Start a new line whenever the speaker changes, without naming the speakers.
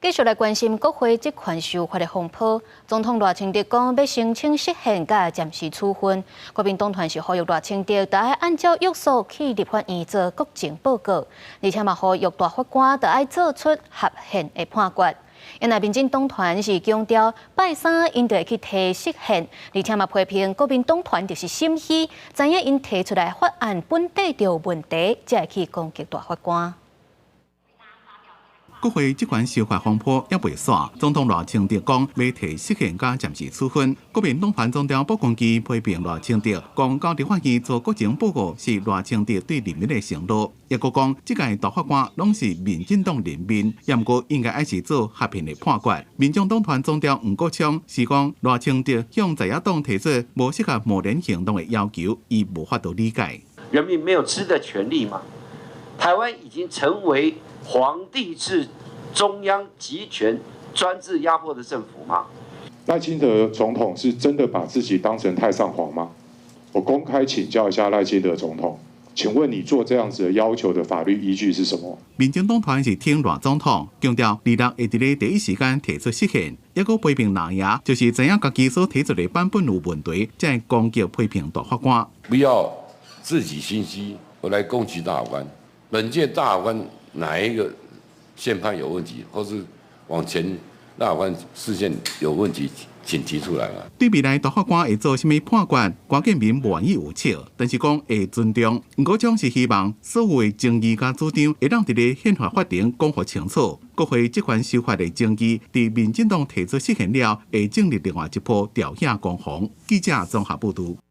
繼續來關心國會職權修法的風波。總統賴清德講欲申請釋憲佮暫時處分，國民黨團是呼籲賴清德著愛按照約束去立法院做國情報告，而且嘛呼籲大法官著愛做出合憲的判決。因為民進黨團是強調拜三𪜶就會去提釋憲，而且嘛批評國民黨團就是心虛，知影𪜶提出來法案本底就有問題，才會去攻擊大法官。
國會職權修法風波猶未煞，總統賴清德講欲提釋憲佮暫時處分。國民黨團總召傅崑萁批評賴清德講到立法院做國情報告是賴清德對人民的承諾，抑閣講這屆大法官攏是民進黨任命，也毋過應該愛是做合憲的判決。民眾黨團總召黃國昌是講賴清德向在野黨提出無適合貿然行動的要求，伊無法度理解。
人民沒有吃的權利嗎？台灣已經成為皇帝制中央集權專制壓迫的政府嗎？
賴清德總統是真的把自己當成太上皇嗎？我公開請教一下賴清德總統，請問你做這樣子的要求的法律依據是什麼？
民進黨團是挺賴總統，強調二六會佇咧第一時間提出釋憲，抑閣批評藍營就是知影家己所提出的版本有問題，才會攻擊批評大法官。
不要自己心虛，我來攻擊大法官。本屆大法官哪一個憲判有問題，或是往前大法官釋憲有問題，請提出來啦。
對未來大法官會做啥物判決，關建明無願意預測，但是講會尊重。黃國昌是希望所有的爭議佮主張會當佇咧憲法法庭講予清楚。國會職權修法的爭議，佇民進黨提出釋憲了，會經歷另外一波朝野攻防。記者綜合報導。